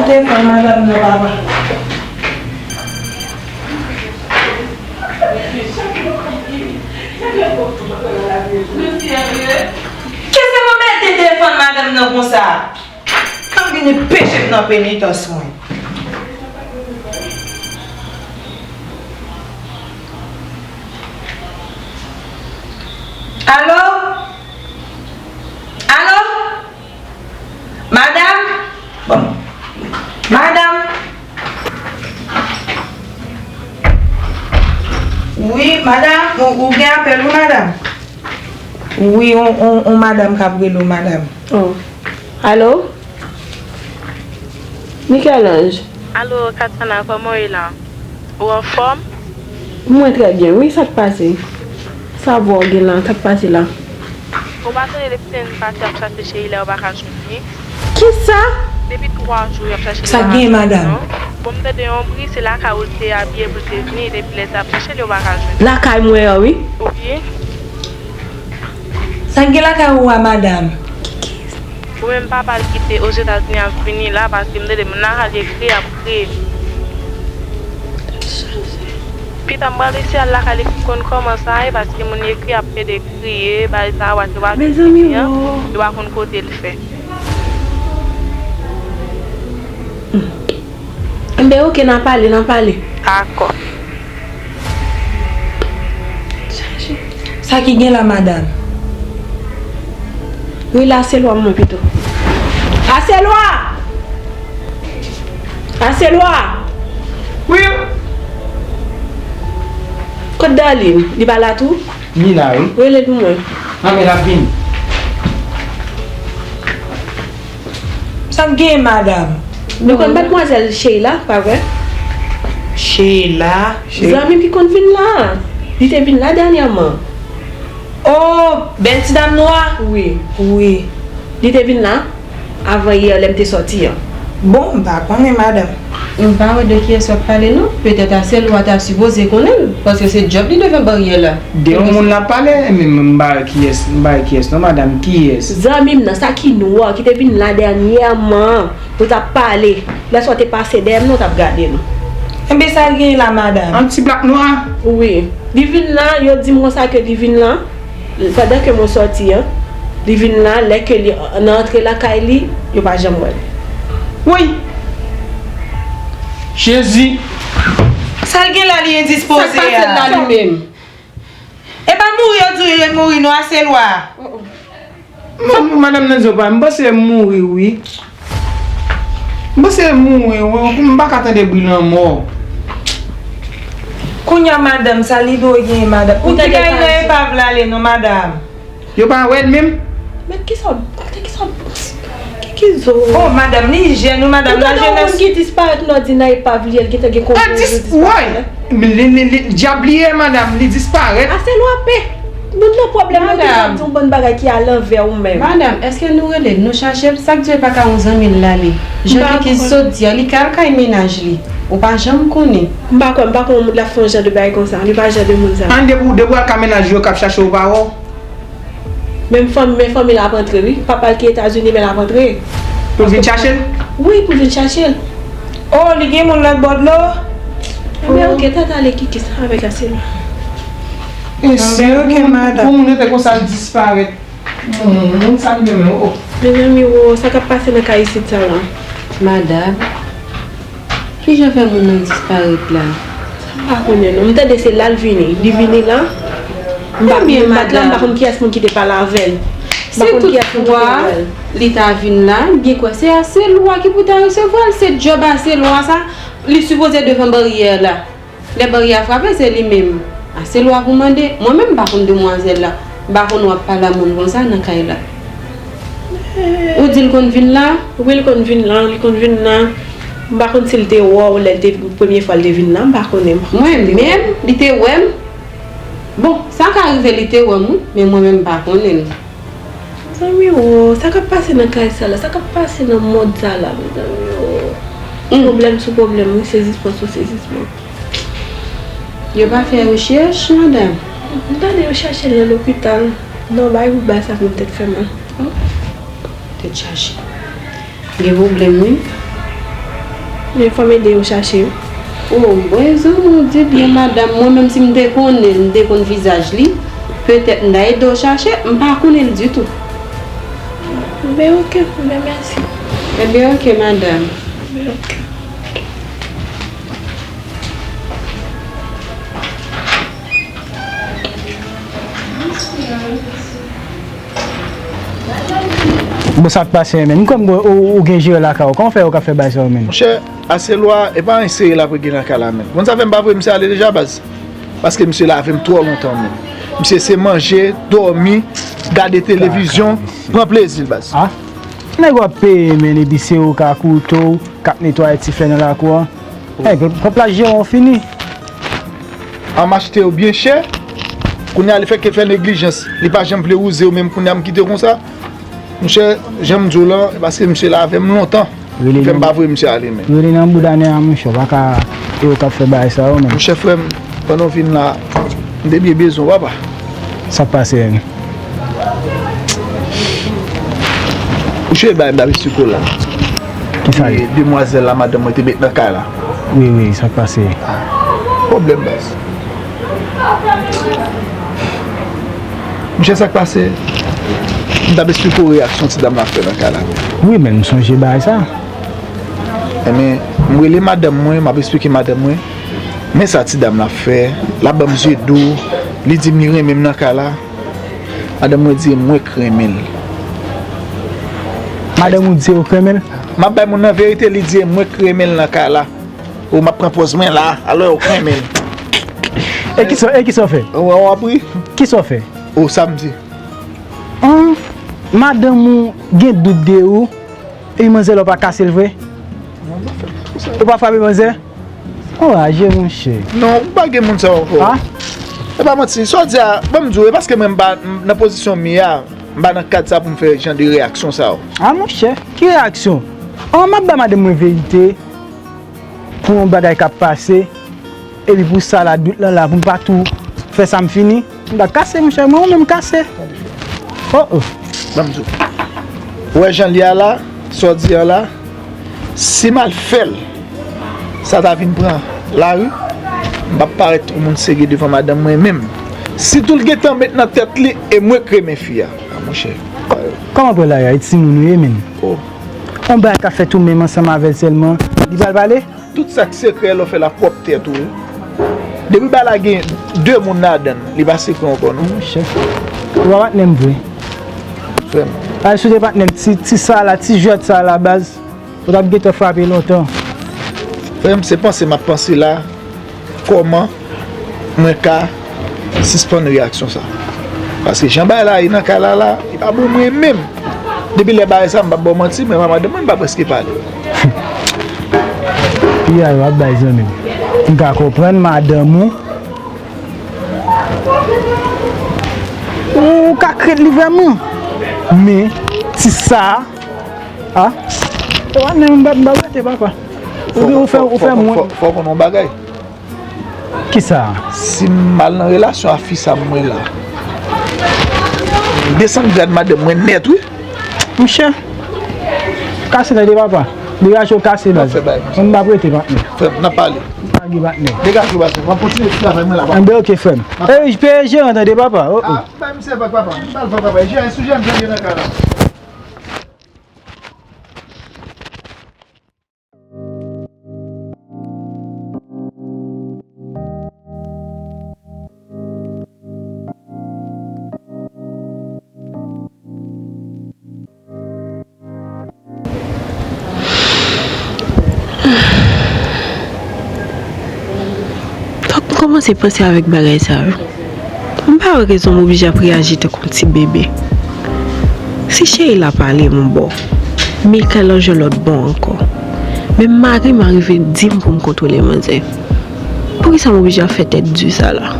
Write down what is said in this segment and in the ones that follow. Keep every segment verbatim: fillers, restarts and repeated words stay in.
Telefòn madanm nan, papa. Kisa w mete telefòn madanm nan konsa? Kòm vini peche m nan penitans mwen. Alo? Alo? Madanm? Bon. Madanm? Wi, madanm, ou, ou gen apèl, wi, madanm. Wi, on, on, on madanm k ap rele w, madanm. Oh. Alo? Michel-Ange. Alo, Katana, kòman w ye la? Ou anfòm? Mwen trè byen, wi, sa k pase? Sa vwa w gen la, sa k pase la? Ou pa tande depi lè m pati ap chache Sheila, ou pa ka jwenn li? Kisa? Depi twa jou y ap chache li, ou pa ka jwenn li, non. Sa gen, madanm? Bon, m tande yon bri, se lakay ou l te abiye pou l te vini, depi lè sa ap chache li, ou pa ka jwenn li. Lakay mwen an, wi. Wi. Sa gen lakay ou a, madanm? Ou menm papa l ki te Ozetazini ap vini la, paske m tande moun nan al ekri ap kriye. Pita m pral eseye al lakay li pou m konn kòman sa ye, paske moun ekri ap pede kriye, bay sa, w a, yo pa vin vini an, yo pa konn kote l fè. Enben, oke, n a pale, n a pale. Dakò. Sa ki gen la, madanm? Rele Aselwa mwen pito. Aselwa! Aselwa! Wi. Kot Darline? Li pa la tou? Li la, wi. Rele l pou mwen. An, men l ap vini. Sa k gen, madanm? Nou konn madmwazèl Sheila, pa vre? Sheila? Zanmi m ki konn vin la. Li te vin la dènyèman. Oh, bèl ti dam nwa? Wi. Wi. Li te vin la avan yè lè m te sòti an. Bon, m pa konnen, madanm. M pa wè de kiyès w ap pale, non. Petèt Aselwa ta sipoze konnen l, paske se djòb li devan baryè la. De yon moun l ap pale, men m pa wè kiyès, m pa wè kiyès, non, madanm, kiyès? Zanmi m nan, sa ki nwa, ki te vin la dènyèman, nou t ap pale. Lè sa w te pase dèyè m, non, w t ap gade m. Enben, sa l gen la, madanm? Yon ti blak nwa? Wi. Li vin la, yo di m konsa ke li vin la. Pandan ke mwen sòti an, li vin la, lè ke li nan antre lakay li, yo pa janm wè l. Woy! Jezi! Sa l gen la, li endispoze a? Sa k pase l la li menm? E pa mouri yo di w li mouri non, Aselwa. M, m, madanm nan di w pa, m panse m mouri wi. M panse m mouri wi, m pa ka tande bri lanmò. Kounye a madanm, sa li dwe genyen madanm? Ou di kay nan epav la ale non madanm. Yo pa wè l menm? Men kisa, kisa, ki, ki zo? Oh madanm, li jèn wi madanm, nan jenès. Ou tande yon moun ki disparèt, nou di nan epav li ye, l gentan gen konbyen jou disparèt? Woy! Li, li, li, dyab li ye madanm, li disparèt. Aselwa pe. Moun nan pwoblèm, mwen te ap di yon bann bagay ki alanvè ou menm. Madanm, èske nou rele l, nou chache l? Sa k di w pa ka yon zanmi l la li? Jan Kikis sot di a, li ka al kay mennaj li. Ou pa janm konnen. M pa kwè, m pa kwè yon moun la fè yon jan de bagay konsa. Li pa jan de moun sa. An depi w, depi w al kay mennaj li, yo k ap chache w pa wè w. Menm fanmi, men fanmi l ap antre wi. Papa l ki Etazini, men l ap antre. Pou l vin chache l? Wi, pou l vin chache l. Oh, li gen moun lòt bò dlo? Enben, oke, tata ale Kikis avèk Aselwa. Enben, oke, madanm. Pou moun rete konsa l disparèt. Moun, moun sa li menm, oh. Mezanmi, wo, sa k ap pase nan kay isit sa la? Madanm. Kijan fè moun nan disparèt la? Sa m pa konnen non. M tande se la l vini. Li vini la. M pa, m pa t la, m pa konn kiyès moun ki te pale avè l. M pa konn kiyès moun ki te wè l. Li ta vin la, m byen kwè se Aselwa ki pou ta resevwa l. Se djòb Aselwa sa. Li sipoze devan baryè la. Lè baryè a frape, se li menm. Aselwa pou mande. Mwen menm, m pa konn demwazèl la. M pa konn w ap pale a moun konsa nan kay la. Ou di l konn vin la? Wi, l konn vin la, li konn vin la. M pa konn si l te wè w lè l te, premye fwa l te vin la, m pa konnen. Mwen menm, li te wè m. Bon, sa ka rive li te wè m, wi, men mwen menm m pa konnen l. Mezanmi, wo, sa k ap pase nan kay sa la? Sa k ap pase nan mond sa la, mezanmi, wo? Pwoblèm sou pwoblèm, wi, sezisman sou sezisman. Yo pa fè rechèch, madanm? M tande yo chache l nan lopital. Non, bay pou bay sa pou m tèt fè mal. Tèt chaje. Gen pwoblèm wi. Men fò m ede yo chache yo. O, bon, rezon, Bondye byen, madanm. Mwen menm, si m te konnen, m te konn vizaj li, petèt m ta ede w chache, m pa konnen l ditou. Ben, oke, ben, mèsi. Ebyen, oke, madanm. Ben, oke. Bon, sa k pase, menn? M kwè m wè ou, ou gen jere lakay ou. Kòman w fè yo ka fè bagay sa yo, menn? Monchè, Aselwa, e pa anyen serye l ap regle nan kay la, menn. Konn sa fè m pa voye misye ale deja, baz? Paske misye la avè m twò lontan, menn. Misye se manje, dòmi, gade televizyon, pran plezi l, baz. A? Nèg w ap peye, menn, epi se ou k ak kouto w, k ap netwaye ti flè nan lakou an. Nèg, pèp la jere w fini. An m achte yo byen chè. Kounye a, li fèk fè neglijans. Li pa janm vle wouze yo, menm kounye a, m kite konsa. Monchè, jan m di w lan, e paske misye la avè m lontan. Li fè m pa voye misye ale, menn. Rele nan bouda nèg a, monchè, w pa ka, e yo k ap fè bagay sa yo, menn. Monchè, frè m, pandan w vin la, m te byen bezwen w, papa. Sa k pase, menn? Ou sonje bagay m t ap esplike w la? Ki sa ye? E demwazèl la, madanm mwen te met nan kay la. Wi, wi, sa k pase? Pwoblèm, baz. Monchè, sa k pase? M t ap esplike w reyaksyon ti dam la fè nan kay la. Wi, men m sonje bagay sa. Enben, m rele madanm mwen, m ap esplike madanm mwen. Men sa ti dam la fè, l ap ban m zye dou, li di m li renmen m nan kay la. Madanm mwen di mwen k renmen l. Madanm ou di ou k renmen l? M ap bay moun nan verite, li di mwen k renmen l nan kay la. Ou m ap pran pòz mwen la, alò ou k renmen l. E kisa, e kisa w fè? Ou, ou ap ri? Kisa w fè? Ou sa m di? An, madanm ou gen dout de ou, epi manzè la w pa kase l vre? Ou pa frape manzè? Anraje, monchè. Non, m pa gen moun sa ankò. A? E pa manti, sa w di a, ban m di w, e paske mwen m pa nan pozisyon m ye a, m pa nan kad sa pou m fè jan de reyaksyon sa yo. A, monchè, ki reyaksyon? An, m ap ba madanm mwen verite pou yon bagay k ap pase, epi pou sa la, dout lan la, pou m pa tou fè sa m fini. M ta kase, monchè, mwen, ou menm kase. O, o. Ban m di w. Ou wè jan l ye a la, sa w di a la, si m al fè l, sa ta vin pran lari, m p ap parèt yon moun serye devan madanm mwen menm. Si tou l gentan met nan tèt li, e mwen k renmen fi a. A, monchè. Kòman pran lari a? E timoun ou ye, menn? O. Yon bagay ka fèt ou menm ansanm avè l sèlman, li pral pale? Tout sa k sekrè lè w fè l ak pwòp tèt ou wi. Depi bagay la gen de moun ladan l, li pa sekrè ankò non. Monchè, ou pa patnè m vre. Frè m. Ay, si w te patnè m, ti, ti sa la, ti jwèt sa la, baz, ou t ap gentan frape lontan. Frè m, se panse m ap panse la, kòman mwen ka sispann reyaksyon sa. Paske jan bagay la ye nan kay la la, li pa bon mwen menm. Depi lè bagay sa, m p ap ba w manti, mwen pa madanm mwen, m pa prèske pale. Piga yo ap bay zanmi m. M ka konprann madanm ou. Ou ka krèt li vrèman. Men, ti sa a, a, ou pa menm bat ba rete papa. Ou, ou fè, ou fè mwen. Fò, fò, fò, fò w konn yon bagay. Kisa? Si m al nan relasyon a fi sa m wè la, m desann grad madanm mwen nèt wi. Monchè, kase tande papa. Degaje w kase baz. Mwen m pa prete patnè. Frè m, n ap pale. M pa gen patnè. Degaje w patnè. M ap kontinye ti travay mwen la papa. Anben oke frè m. Ey, peye jeran tande papa. O, o. Ah, bay misye vag papa. M pa al vag papa. Jeran sou jeran tande nan kay la. Fòk m kòmanse panse avèk bagay sa yo. M pa wè rezon m oblije ap reyaji tankou yon ti bebe. Si cheri la pale m yon bò, m ekri l yon lòt bò ankò. Menm mari m arive di m pou m kontwole manzè. Poukisa m oblije ap fè tèt di sa la?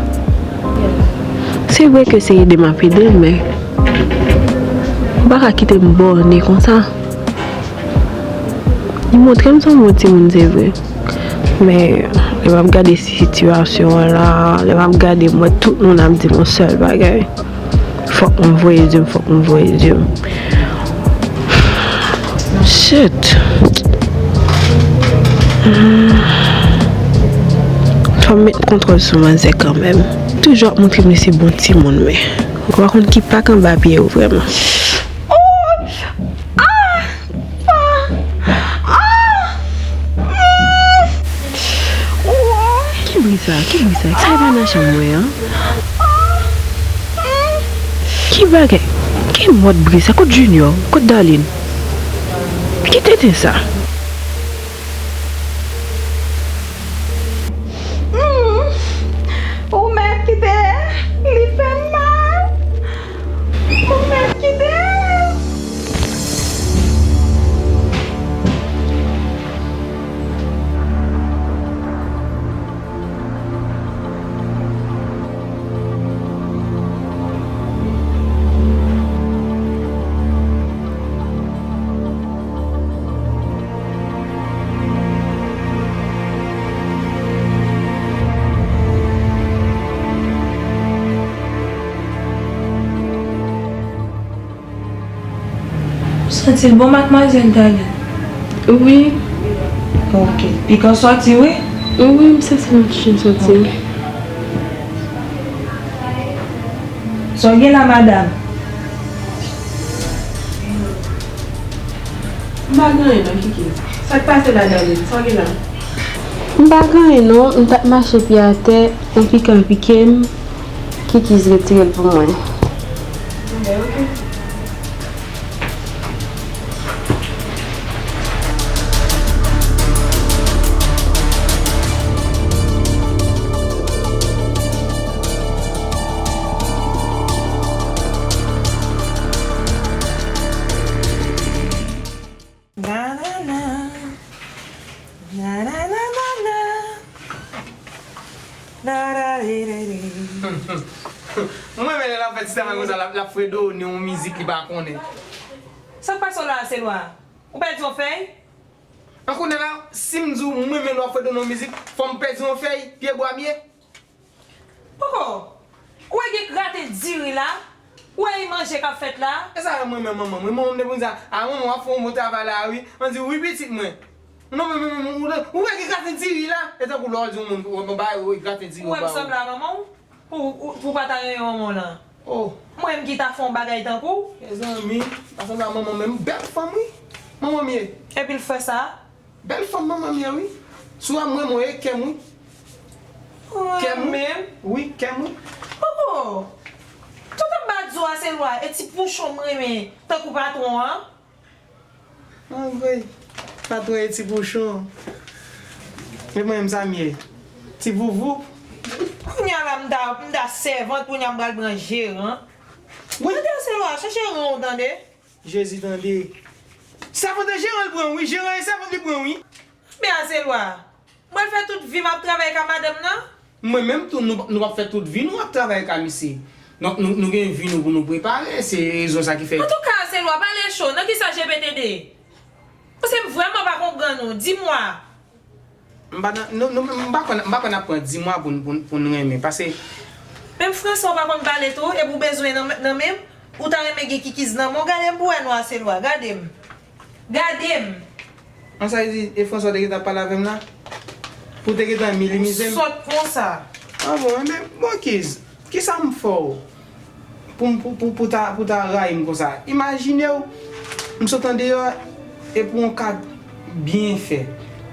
Se vre ke se ede m ap ede l, men m pa ka kite m bòne konsa. Li montre m se yon bon timoun, se vre. Men, lè m ap gade sitiyasyon an la, lè m ap gade, m wè tout moun ap di m yon sèl bagay. Fòk m voye zye m, fòk m voye zye m. Shit. Fò m met kontwòl sou manzè kanmenm. Toujou ap montre m li se bon timoun, men ou pa konn ki pak anba pye yo vrèman. Ki bri sa? Ki bri sa? Sa e pa nan chanm mwen an? Ki bagay? Ki mòd bri sa? Kot Junior? Kot Darline? Ki tenten sa? Ou mèt kite li fè m mal. Ou mèt kite. Ou santi l bon, madmwazèl Darline? Wi. Ok. Pikan sòti, wi? Wi, m santi l ap chen sòti. Ok. Sa w gen la, madanm? M pa gen anyen non, Kiki. Sa k pase la, Darline? Sa w gen la? M pa gen anyen non, m t ap mache pye atè, yon pikan pike m, Kikiz retire l pou mwen. Enben, ok. Nanana, nananana, nananana. M renmen lè l ap fè ti travay konsa, l ap, l ap fredone yon mizik li pa konnen. Sa k pase w la, Aselwa? Ou pèdi yon fèy? An kounye a la, si m di w m renmen lè w ap fredone yon mizik, fò m pèdi yon fèy, pye bwa m ye? Poko! Ou wè gen graten diri la? Ou wè e manje k ap fèt la? E sa mwen menm manman mwen. Manman m te konn di, a manman w ap fè yon bon travay la wi. Mwen di wi pitit mwen. Non men men men ou wè gen graten diri la? E tankou lè w di yon moun ou bay ou graten diri ou ba ou. Ou wè m sanble a manman w? Pou, pou, pou w pa ta renmen manman w lan. Oh. Mwen menm ki ta fè yon bagay tankou w. Mezanmi, pa sanble a manman m menm, bèl fanm wi. Manman m ye. Epi l fè sa? Bèl fanm manman m ye wi. Si w wè m renmen w e kè m wi. Kè m wi. Wi, kè m wi. Poko. Tout anba di w a se lwa e ti pouchon m renmen tankou patwon an. An vre. Patwon e ti pouchon. E mwen menm sa m ye. Ti vouvou. Kounye a la m ta, m ta sèvant, kounye a m pral pran jeran. Wi. Tande se lwa, chache ran w tande. Jezi tande. Sèvant an jeran l pran wi, jeran e sèvant li pran wi. Men a se lwa. Mwen fè tout vi m ap travay ka madanm nan. Mwen menm tou, nou, nou p ap fè tout vi nou ap travay ka misye. Donk nou, nou gen vi nou pou nou prepare, se rezon sa ki fè. Antouka, se lwa pale cho, nan kisa G P T D? Paske m vrèman pa konprann ou, di mwa. M pa nan, nou, nou, m pa konn, m pa konn ap pran di mwa pou n, pou n, pou n renmen, paske. Menm franse w pa konn pale tou, epi w bezwen nan, nan men m, ou ta renmen gen kikiz nan men w, gade m pou wè non a se lwa, gade m. Gade m. An sa vle di, e Franswa te gentan ap pale avè m la? Pou te gentan minimize m? Ou sòt konsa. Ah bon, enben, bon kiz, kisa m fè w? Pou m, pou, pou, pou ta, pou ta rayi m konsa? Imajine w, m sot andeyò, e pou yon kad byen fè.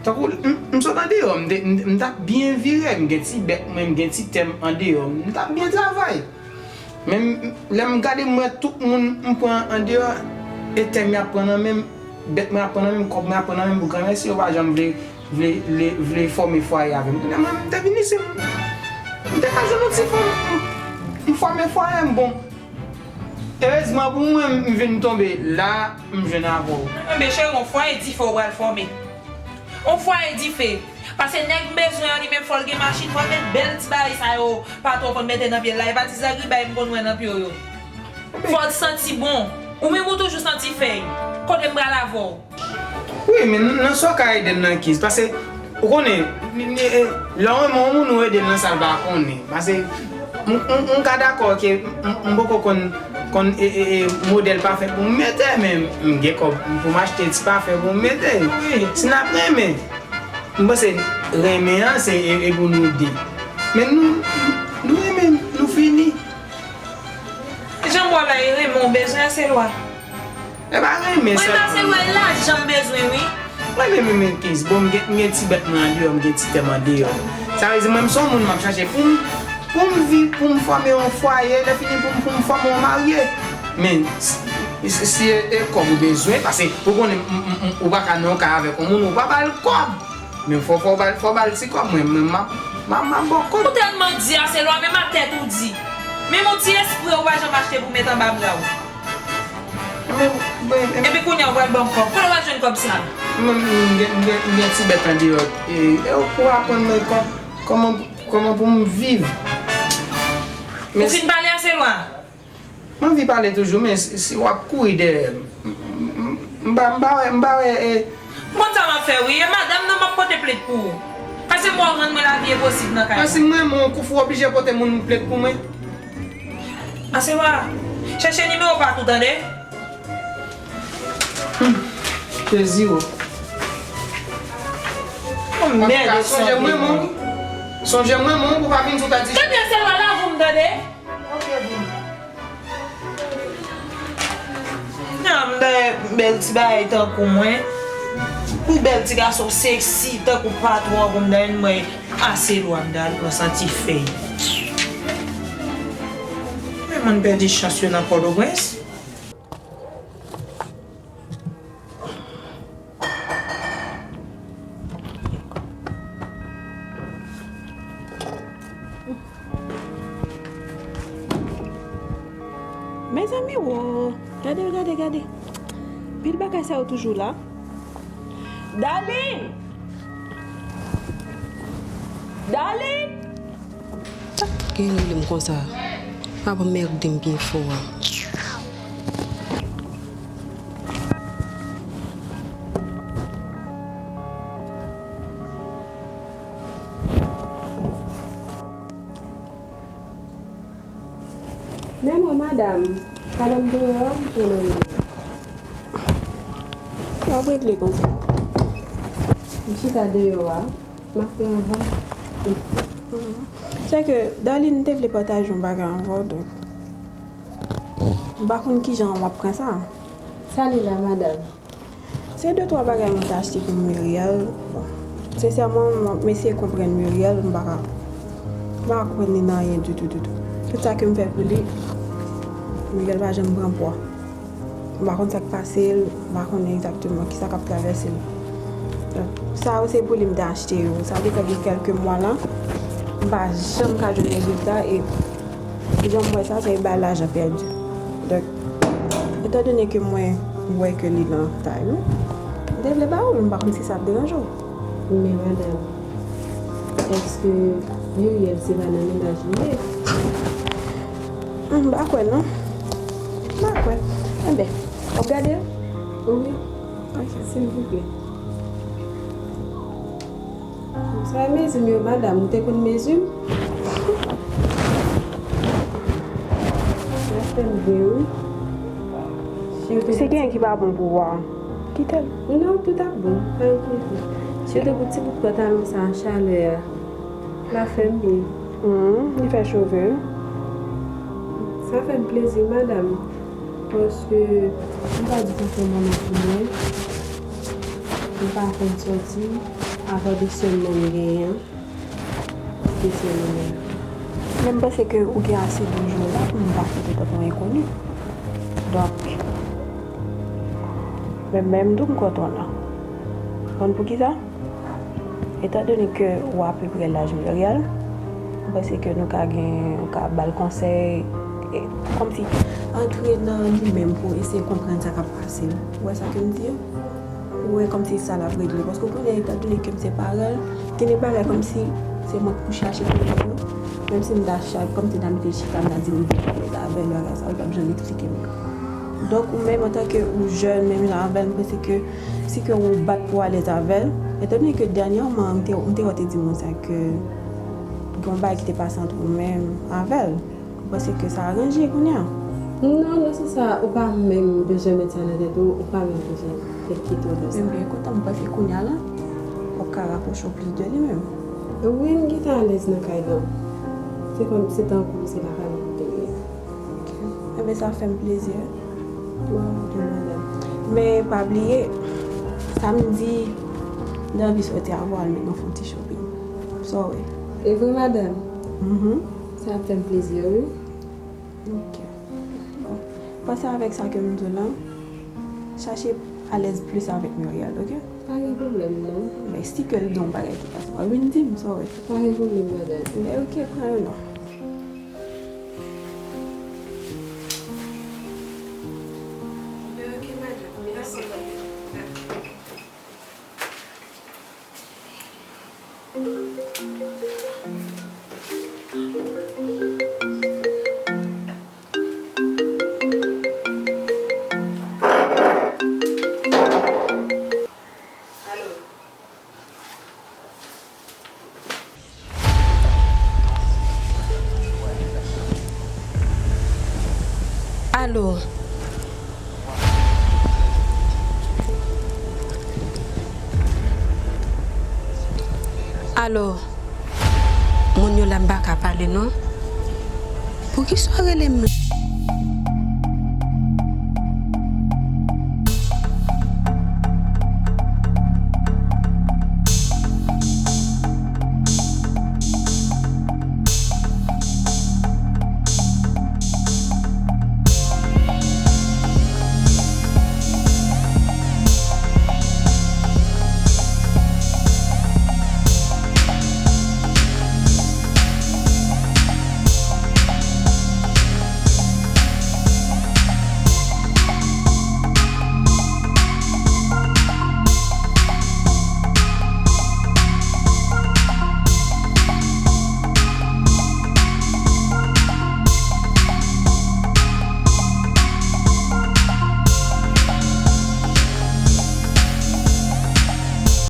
Tankou, m, m sot andeyò, m te, m, m t ap byen vire, m gen ti bèk mwen, m gen ti tè m andeyò, m t ap byen travay. Men m, lè m gade m wè tout moun m pran andeyò, e tè m y ap pran nan men m, bèk mwen ap pran nan men m, kòb mwen ap pran nan men m pou granmèsi, yo pa janm vle, vle, vle, vle fòme fwaye avè m. Kounye a mwen, m te vin isit, m, m te ka jwenn yon ti fanm, m, m fòme fwaye m, bon. Erezman pou mwen, m vin tonbe la, m jwenn avè w. Enben, cheri, yon fwaye dife w pral fòme. Yon fwaye dife. Paske nèg m bezwen an, li menm fò l gen machin, fò l met bèl ti bagay sa yo, patwon konn mete nan pye l la, e pa ti zagribay m konn wè nan pye w yo. Fò l santi bon. Ou menm ou toujou santi fèy. Kote m pral avè w? Wi, men nan sa w ka ede m nan kiz, paske ou konnen, ni, ni, e, lè w renmen yon moun, ou ede l nan sa l pa konnen. Paske m, m, m ka dakò ke m, m, m poko konn, konn, e, e, e, modèl pafè pou m mete, men m gen kòb pou m achte ti pafè pou m mete. Wi. Si n ap renmen. M panse renmen an se e, e pou nou de. Men nou, nou renmen, nou fini. Jan m wè w la, e renmen w bezwen, Aselwa. E pa renmen sèlman. Mwen, Aselwa, e lajan m bezwen, wi. Mwen menm, men, men, Kenz, bon, m gen, m gen ti bèt mwen andeyò, m gen ti tè m andeyò. Sa vle di, mwen, m se yon moun m ap chache pou m, pou m viv, pou m fòme yon fwaye, lè fini pou m, pou m fòme yon marye. Men, si, si, si e, e kòb ou bezwen, paske ou konnen, m, m, m, ou pa ka nan yon kay avèk yon moun, ou pa ba l kòb. Men fò, fò w ba l, fò w ba l ti kòb, mwen, mwen, m ap, m ap, m ap ba w kòb. Ou tèlman di, Aselwa, menm ak tèt ou di. Menm yon ti espre ou pa janm achte pou met anba bra w. Men, men, men, epi kounye a, ou pral ban m kòb. Kote w pral jwenn kòb sa a? Mwen, m gen, m gen, m gen ti bèt andeyò. E, e ou aprann mwen kò-, kòman, kòman pou m viv. Ou fin pale, Aselwa? M anvi pale toujou, men si, si w ap kouri dèyè m, m, m, m pa, m pa wè, m pa wè, e. M konn sa m ap fè, wi. E madanm nan m ap pote plent pou ou. Paske m wè w rann mwen lavi enposib nan kay la. Paske mwen, mwen, koufou oblije pote moun plent pou mwen. Aselwa, chèche nimewo pa tou, tande? Hmm. Plezi w. Yon mèd. Sonje mwen, mwen. Sonje mwen, mwen, pou pa vin sou ta di. Ebyen, Aselwa, lave w m tande. Ok, bon. Nan, bèl, bèl ti bagay tankou mwen. Pou bèl ti gason seksi, tankou patwon, pou m dèyè mwen, Aselwa m dal pran santi fèy. Men moun pèdi chans yo nan Pòtoprens. Mezanmi, wo! Gade, gade, gade. Pil bagay sa yo toujou la. Darline! Darline! Sa k gen rele m konsa? Apa merde m byen fò a. Men mwen, madanm, madanm deyò a, m tounen. W ap regle konsa. M chita deyò a, m ap fè anvan. Se ke, Darline, m te vle pataje yon bagay avè w, donk, m pa konn kijan w ap pran sa. Sa li la, madanm? Se de twa bagay mwen te achte pou Muriel. Bon, sensèman, m, m eseye konprann Muriel, m pa ka, m pa ka konprann li nan anyen ditou, ditou. Tout sa ke m fè pou li, Muriel pa janm pran pwa. M pa konn sa k pase l, m pa konn egzakteman kisa k ap travèse l. Donk, sa yo se pou li m te achte yo. Sa te fè gen kèlke mwa la, m pa janm ka jwenn rezilta e jan m wè sa, se bay lajan pèdi. Donk, etandone ke mwen wè ke li nan kay ou, m te vle ba ou l, m pa konn si sa ap deranje w. Men madanm, èske Muriel se pa nan mennaj li ye? M pa kwè non. M pa kwè. Enben, w ap gade l? Wi. Ok. Silvouplè. Sa e mezi m yo, madanm, ou te konn mezi m? Sa fè m byen, wi. Si yo te... Se gen ki pa bon pou ou a? Kite l. Non, tout ap bon, pa enkyete. Si yo te pou ti bout pantalon sa a, chalè a, l ap fè m byen. Hmm, li fè cho vre, wi. Sa fè m plezi, madanm, paske m pa di sa fè mwen nan pou mwen. M pa konn sòti, apa de sèl mwen m genyen an, de sèl mwen menm. Men m panse ke ou gen ase de jou la pou m pa kite tankou enkoni. Donk, men, men m tou m kontan la. Konn poukisa? Etandone ke ou apeprè laj Muriel, m panse ke nou ka gen, ou ka ba l konsèy, e, kòmsi antre nan li menm pou eseye konprann sa k ap pase l. Ou wè sa ke m di a? Ou wè kòmsi sa l ap regle. Paske kounye a, etandone ke m se parèl, gen de bagay kòmsi se mwen k pou chache pou li yo. Menm si m ta chache, kòmsi m ta mete l chita, m ta di m vle pale avè l, bagay sa, l p ap janm eksplike m. Donk, ou menm, antanke ou jèn, menm jan avè l, m panse ke si ke ou bat pou w alèz avè l, etandone ke dènyèman, m te, m te wè w te di mwen sa ke gen yon bagay ki te pase ant ou menm avè l. Ou panse ke sa aranje kounye a? Non, nan sans sa, ou pa menm bezwen met sa nan tèt ou, ou pa menm bezwen enkyete w de sa. Ebyen, kontan m panse kounye a la, w ap ka rapwoche w plis de li menm. Wi, m gentan alèz nan kay la. Se kòm, se tankou se lakay mwen m te ye. Ok. Enben, sa fè m plezi. Bon, ok, madanm. Men pa bliye, samdi, m te anvi sòti avè w al met nou fè yon ti shopping. Sa w wè? E vre, madanm? Mhm. Sa ap fè m plezi, wi. Ok. Bon. Panse avèk sa ke m di w lan, chache alèz plis avèk Muriel, ok? Pa gen pwoblèm, non. Men si ke l di w yon bagay ki pa sa, w ap vin di m, sa w wè. Pa gen pwoblèm, madanm. Men ok, pran youn non. Men ok, madanm. Mèsi. Alo. Alo. Moun yo la, m pa ka pale non. Poukisa w rele m la?